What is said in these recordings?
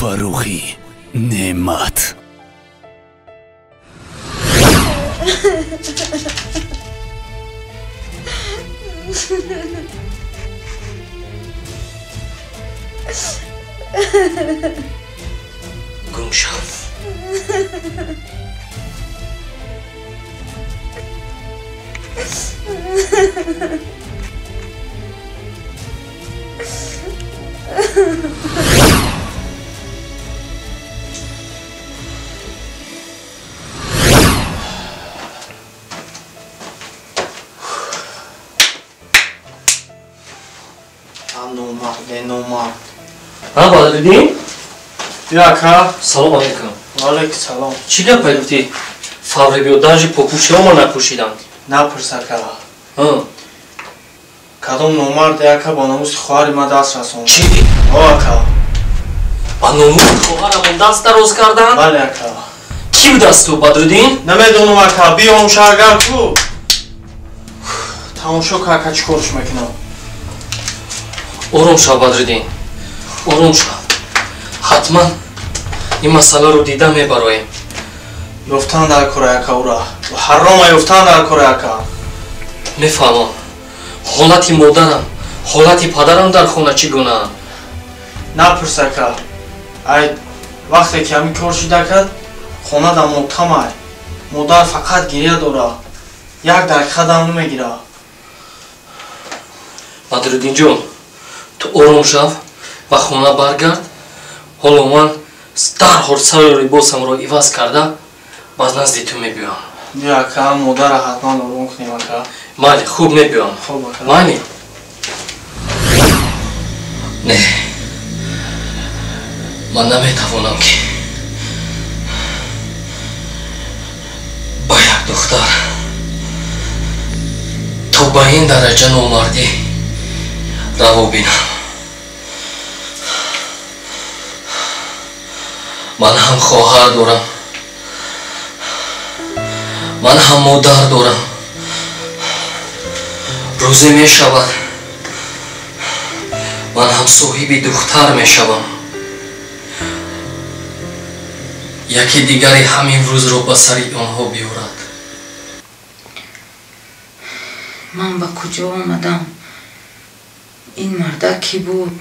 Фаррухӣ Неъмат. Гум шав. Номард. Ҳа, Бадриддин? Ака. Салом алейкум. Ва алейкум салом. Чӣ гап гуфтӣ? Фавре биё, даже попӯшиҳома напӯшиданд. Напурс, ака. Кадом номарде, ака, ба номуси хоҳари ман даст расонд. Чӣ? О, ака. Ба номуси хоҳарамон даст дароз карданд? Бале, ака. Кӣ будааст ту, Бадриддин? Намедонам, ака. Биём шаҳргар ку. Тамошо ка, ака, чӣ корш мекунам. Ором шав, Бадриддин, ором шав. Ҳатман ин масъаларо дида мебароем. Ёфтан дар кора, ака, ура. Ҳарома ёфтан дар кора, ака. Мефаҳмам. Ҳолати модарам, ҳолати падарам дар хона чӣ гунаанд? Напурс, ака. Ай вақте ки ҳамин кор шида кард, хона дар мотамай. Модар фақат гиря дора. Як дақиқа дам намегира. Бадриддинҷон, ту ором шав, ба хона баргард. Ҳоло ман дарҳол сару либосамро иваз карда ба назди ту мебиём. Биё, ака, модарра ҳатман ором кунем, ака. Майли, хуб мебиём. Хуб, ака. Майли. Не, ман наметавонам, ки ба як духтар то ба ин дараҷа номардӣ раво бинам. Ман ҳам хоҳар дорам, ман ҳам модар дорам. Рӯзе мешавад, ман ҳам соҳиби духтар мешавам. Яке дигаре ҳамин рӯзро ба сари онҳо биёрад. Ман ба куҷо омадам? Ин мардак кӣ буд?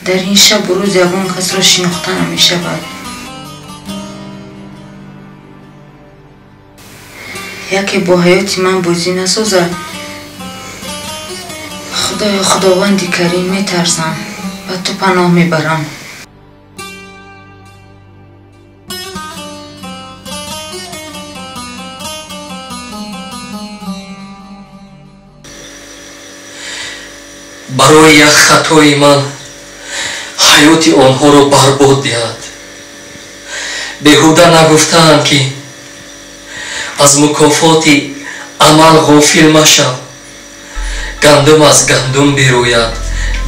Дар ин шабу рӯз ягон касро шинохта намешавад. Яке бо ҳаёти ман бозӣ насозад. Худоё, Худованди Карим, метарсам, ба ту паноҳ мебарам. Барои як хатои ман ҳаёти онҳоро барбод диҳад. Беҳуда нагуфтаанд, ки аз мукофоти амал ғофил машав. Гандум аз гандум бирӯяд,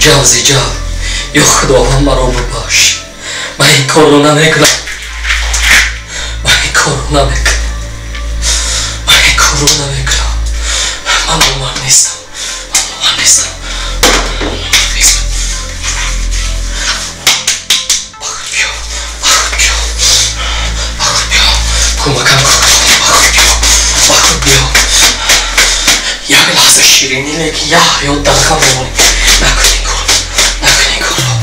ҷавзи ҷав. Ё Худованд, маро бубахш. Ман ин корро намекунам. Ман ин корро намекунам. Ман ин корро намекунам. Ман номард нестам. Ман номард нестам. Кӯмакам кун, ба худ биё, ба худ биё. Як лаҳза ширинӣ, лекин як ҳаёт дар ғам мемонӣ. Накун ин корро, накун ин корро.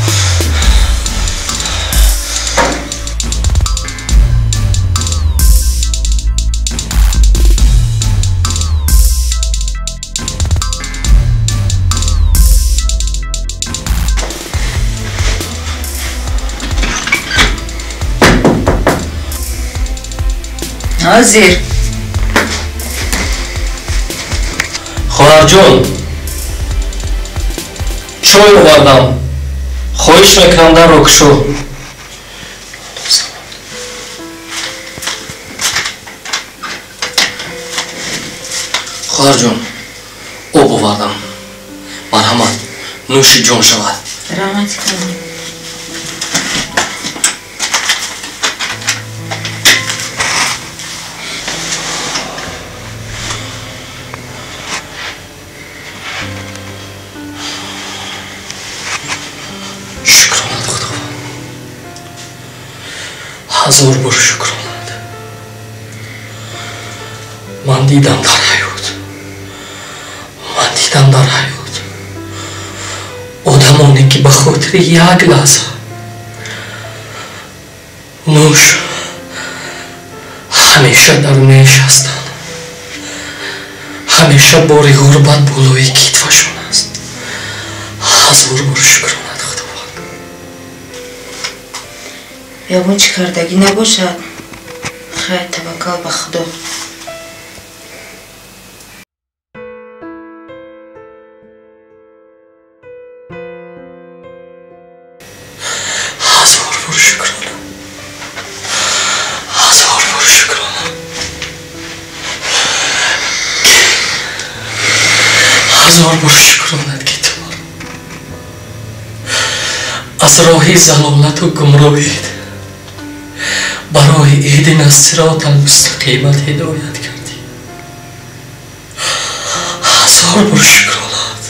Ҳозир. Хоҳарҷон, чой овардам. Хоҳиш мекунам, дарро кушо. Хоҳарҷон, об овардам. Марҳамат, нӯши ҷон шавад. Раҳмати калон. Ҳазор бор шукронат. Ман дидам дар ҳаёт. Ман дидам дар ҳаёт. Одамоне ки ба хотири як лаҳза нӯш ҳамеша дар неш ҳастанд. Ҳамеша бори ғурбат болои китфашон аст. Ҳазор бор шукронат, Худованд. Ягон чӣ кардагӣ набошад. Хайр, таваккал ба Худо. Ҳазор бор шукрона. Ҳазор бор шукрона. Ҳазор бор шукронат, ки ту маро аз роҳи залолату гумроҳит барои иҳдина сирота мустақимат ҳидоят кардӣ. Ҳазор бор шукронат.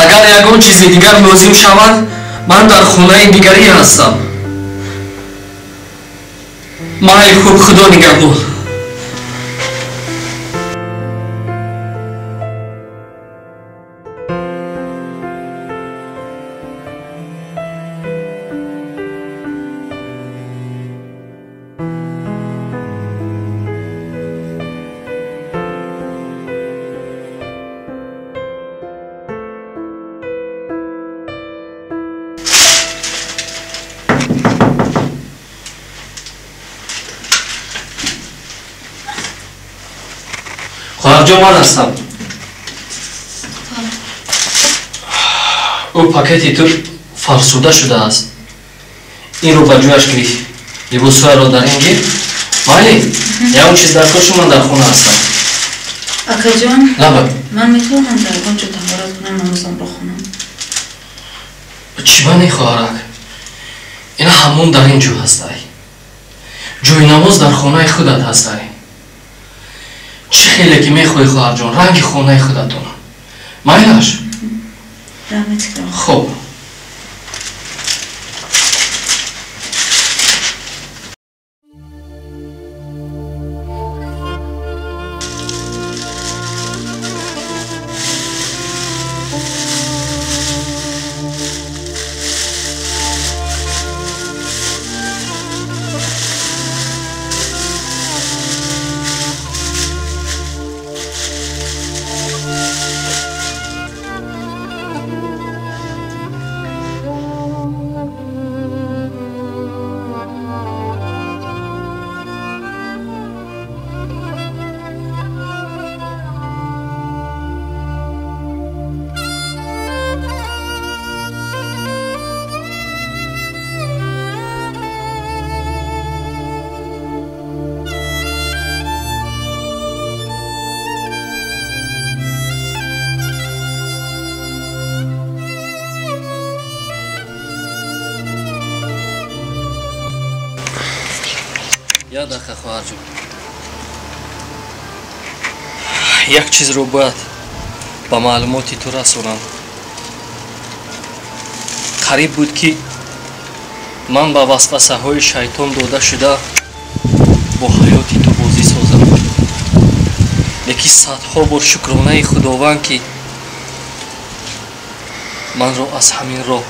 Агар ягон чизи дигар лозим шавад, ман дар хонаи дигарӣ ҳастам. Майли, хуб, Худо нигаҳбон. Хоҳарҷон, ман ҳастам. Ӯ пакети ту фарсуда шудааст. Инро ба ҷояш гирифт. Либосҳояро дар ин гир. Майли, ягон чиз дар кор шуд, ман дар хона ҳастам. Акаҷон, лаба. Ман метавонам дар ягон ҷо таҳорат кунам, намозамро хонам? Чӣ ба не, хоҳарак? Ина ҳамон дар ин ҷо ҳастай. Ҷои намоз дар хонаи худат ҳастай. Чӣ хеле ки мехоҳӣ, хоҳарҷон, ранги хонаи худатон. Майлаш? Хуб. Як дақиқа, хоҳарҷон. Як чизро бояд ба маълумоти ту расонам. Қариб буд, ки ман ба васвасаҳои шайтон дода шуда бо ҳаёти ту бозӣ созам. Лекин садҳо бор шукронаи Худованд, ки манро аз ҳамин роҳ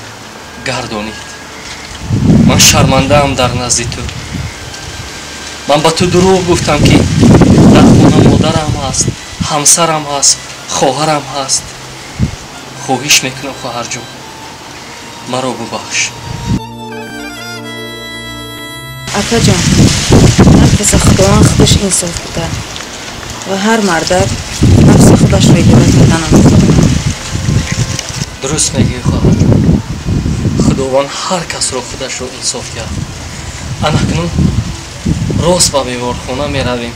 гардонид. Ман шармандаам дар назди ту. Ман ба ту дурӯғ гуфтам, ки дар хона модарам ҳаст, ҳамсарам ҳаст, хоҳарам ҳаст. Хоҳиш мекунам, хоҳарҷон, маро бубахш. Акаҷон, ҳар каса Худованд худаш инсоф буда ва ҳар мардак нафси худашро идора карда наметавонад. Дуруст мегӯӣ, хоҳарҷон. Худованд ҳар касро худашро инсоф диҳад. Ана акнун рост ба беморхона меравем.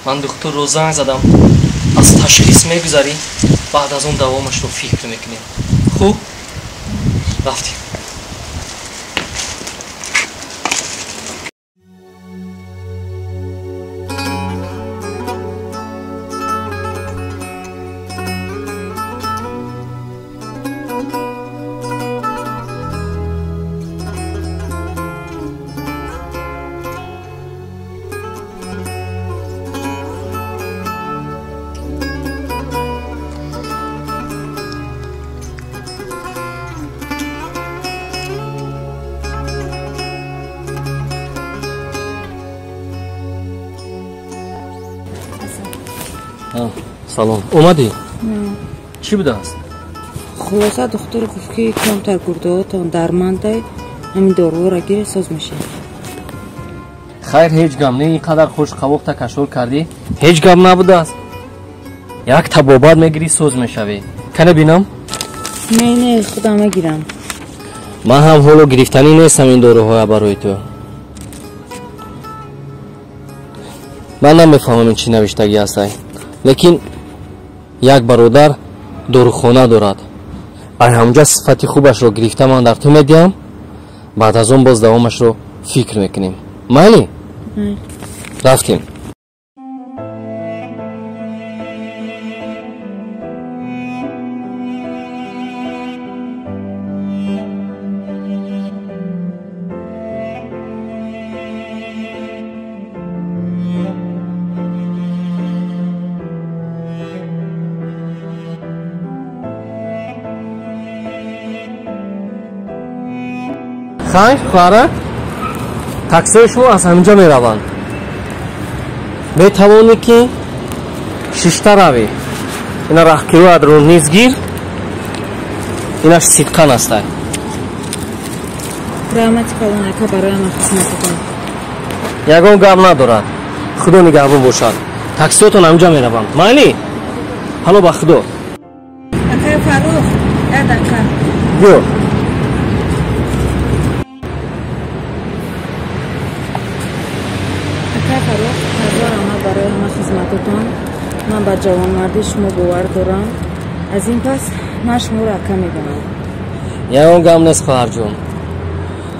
Ман духтурро занг задам. Аз ташхис мегузарӣ, баъд аз он давомашро фикр мекунем. Хуб, рафтем. Салом. Омадӣ? Чӣ будааст? Хулоса, духтур гуфт, ки камтар гурдаотон дармандай, ҳамин доруҳоро гире, соз мешавад. Хайр, ҳеҷ гап не, ин қадар хуш қавоқта кашол кардӣ, ҳеҷ гап набудааст. Як табобат мегирӣ, соз мешавӣ. Кане бинам? Не, не, худам мегирам. Ман ҳам ҳоло гирифтанӣ нестам ин доруҳоя барои ту. Ман намефаҳмам ин чӣ навиштагӣ ҳастай, лекин як бародар дорухона дорад. Ай ҳамҷа сифати хубашро гирифта ман дар ту медиҳам, баъд аз он боз давомашро фикр мекунем. Майли? Рафтем. Хайр, хоҳарак, таксиҳои шумо аз ҳаминҷо мераванд. Метавонӣ ки шишта равӣ. Ина раҳкироятро низ гир, инаш сидқан астай. Раҳмати калон, ака, барои ҳама хизмататон. Ягон гап надорад. Худо нигаҳбон бошад. Таксиҳотон ҳаминҷо мераванд. Майли? Ҳало ба Худо. Акай Фаррух, як дақиқа. Биё. Барои ҳама хизматотон. Ман ба ҷавонмардии шумо бовар дорам. Аз ин пас ман шуморо ака медонам. Ягон гап нест, хоҳарҷон.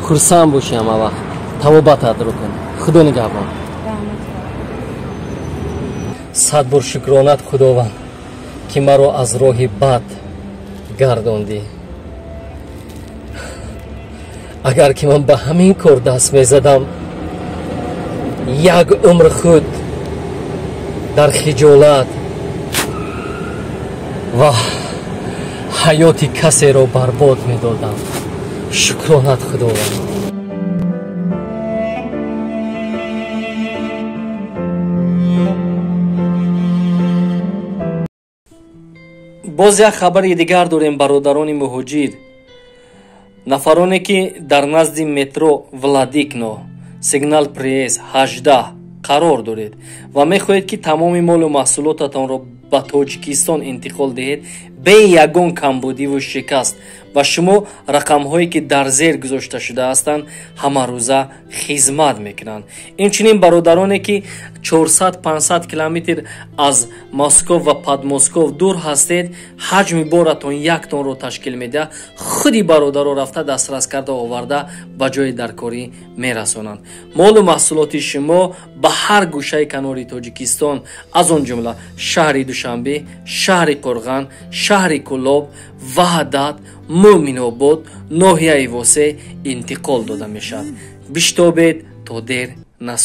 Хурсанд бошӣ ҳама вақт. Табобататро кун. Худо нигаҳбон. Сад бор шукронат, Худованд, ки маро аз роҳи бад гардондӣ. Агар ки ман ба ҳамин кор даст мезадам, як умр худ дар хиҷолат ва ҳаёти касеро барбод медодам. Шукронат, Худованд. Боз як хабари дигар дорем, бародарони муҳоҷир. Нафароне ки дар назди метро Владикно, сигнал приезд 18 қарор доред ва мехоҳед, ки тамоми молу маҳсулотатонро ба Тоҷикистон интиқол диҳед бе ягон камбудиву шикаст, ва шумо рақамҳое ки дар зер гузошта шудаастанд ҳамарӯза хизмат мекунанд. Инчунин бародароне ки 400-500 километр аз Москов ва Подмосков дур ҳастед, ҳаҷми боратон як тонро ташкил медиҳад, худи бародаро рафта дастрас карда оварда ба ҷои даркорӣ мерасонанд. Молу маҳсулоти шумо ба ҳар гӯшаи канори Тоҷикистон, аз он ҷумла шаҳри Душанбе, шаҳри Қурған, шаҳри Кӯлоб, Ваҳдат, Мӯминобод, ноҳияи Восе интиқол дода мешавад. Биштобед то дер нас.